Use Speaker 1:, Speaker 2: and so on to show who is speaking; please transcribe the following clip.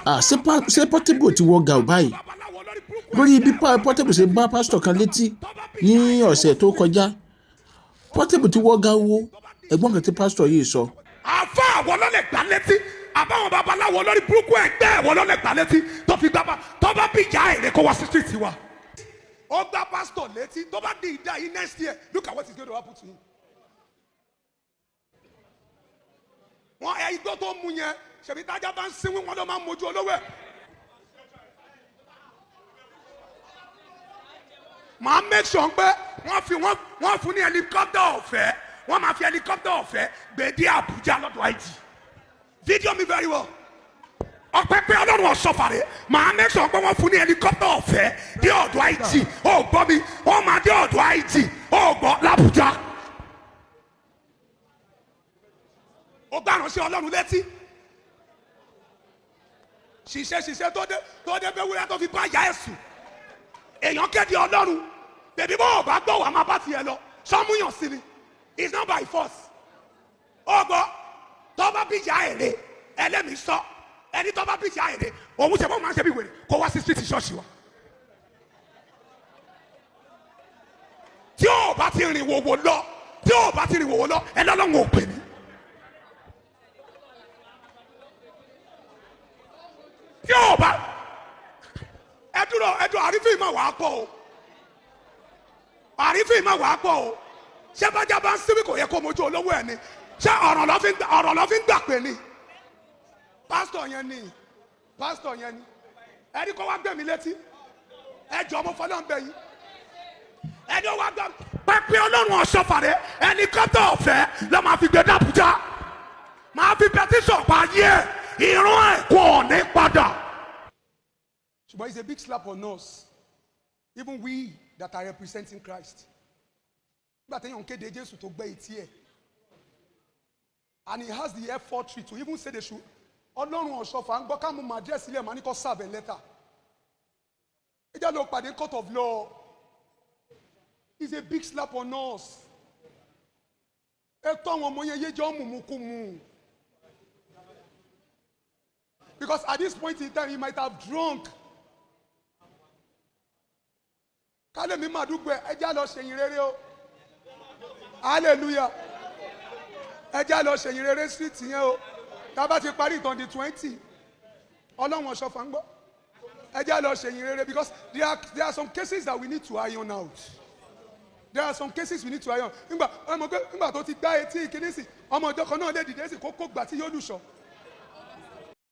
Speaker 1: Ṣé Portable ti wọ gàù báyìí lórí bí Portable ṣe bá pásítọ̀ kan létí ní ọ̀sẹ̀ tó kọjá? Portable ti wọ gàù wo ẹ̀gbọ́n kan tí pásítọ̀ yìí sọ.
Speaker 2: Àfa àwọn lọ́lẹ̀ gbá létí, àbáwọn babaláwo lórí burúkú ẹgbẹ́ ẹ̀wọ̀n lọ́lẹ̀ gbá létí tó fi gbá tó bá bí ìyá èrè kó wá sí street wa. Ó gbá pásítọ̀ létí tó bá di ìdá yìí next year, look at what is going to happen to him. Wọn ẹ igbó tó mú yẹn, ṣèbí tájà bá ń sinwin wọn ló máa ń mojú olówó ẹ. Màá make sure pé wọ́n fi wọ́n fún ní helicopter ọ̀fẹ́, wọ́n máa fi helicopter ọ̀fẹ́ gbé dé Abuja lọ́dọ̀ IG. Video me very well. Ọpẹ́ pé Ọlọ́run ọ̀ṣọ́fàrẹ́, màá make sure pé wọ́n fún ní helicopter ọ̀fẹ́ dé ọ̀dọ̀ IG. Ó gbọ́ mi, wọ́n máa dé ọ̀dọ̀ IG, ó gbọ́ l'Abuja. Ó gbà ránṣẹ́ Ọlọ́run létí. Ṣiṣẹ́ ṣiṣẹ́ tó dé bẹ́ẹ̀ wúrẹ́ tó fi bá ìyá ẹ̀ sùn. Èèyàn kéde Ọlọ́run, bèbí bó o bá gbọ́ wàá máa bá tiẹ̀ lọ, sọ́múyàn sí ni. It's not by force. Ó gbọ́, tó bá bí ìyá èrè ẹlẹ́mìí sọ, ẹni tó bá bí ìyá èrè òun ṣe bó máa ń ṣe bí wèrè kó wá sí street ṣọ́ọ̀ṣì wa. Tí o bá ti rìn wòwò lọ, tí o bá ti rìn wòwò lọ, ẹ lọ́lọ́run ò pè mí. Tí o bá ẹ dúró ẹ dúró, àrífín máa wà á pọ̀ o, àrífín máa wà á pọ̀ o. Ṣé bájá bá ń síbí kò yẹ kó mojú olówó ẹ̀ ni? Ṣé ọ̀rọ̀ lọ́ fi ń gbà pé ni? Pásítọ̀ yẹn ni, pásítọ̀ yẹn ni, ẹni kó wá gbẹ̀mí létí, ẹ jọ mo fọlọ́ ń bẹ yín, ẹni ó wá gbà pẹ́pẹ́ Ọlọ́run ọ̀ṣọ́fàrẹ́ ẹni kọ́tọ̀ ọ̀fẹ́ lọ́ máa fi gbé dàbújá, máa fi pẹtísọ̀ pa ayé ẹ̀, ìrún ẹ̀ kò ní padà. Ṣùgbọ́n it's a big slap on us, even we that are representing Christ. Nígbà téèyàn ń kéde Jésù tó gbẹ́ etí ẹ̀, and he has the effort to even say they should. Ọlọ́run ọ̀ṣọ́fà ń gbọ́ ká mú màá díẹ̀ sílẹ̀ màá ní kó serve a letter. Ẹ jẹ́ lọ pàdé court of law. It's a big slap on us. Ẹ tọ́ àwọn ọmọ yẹn yéjọ́ mùmúkùmù. Because at this point in time he might have drunk. Kálẹ̀ mi máa dúpẹ́, ẹ jẹ́ lọ ṣèyìn rere o. Hallelujah. Ẹ jẹ́ lọ ṣèyìn rere street yẹn o. Tá a bá ti parí ìtàn di 20, Ọlọ́run ọ̀ṣọ́fà ń gbọ́. Ẹ jẹ́ lọ ṣèyìn rere because there are some cases that we need to iron out. There are some cases we need to iron. Nígbà ọmọ pé nígbà tó ti gbá etí ìkíní sí, ọmọ ọjọ́ kan náà lè dìde sí kókó gbà tí yóò lùṣọ́.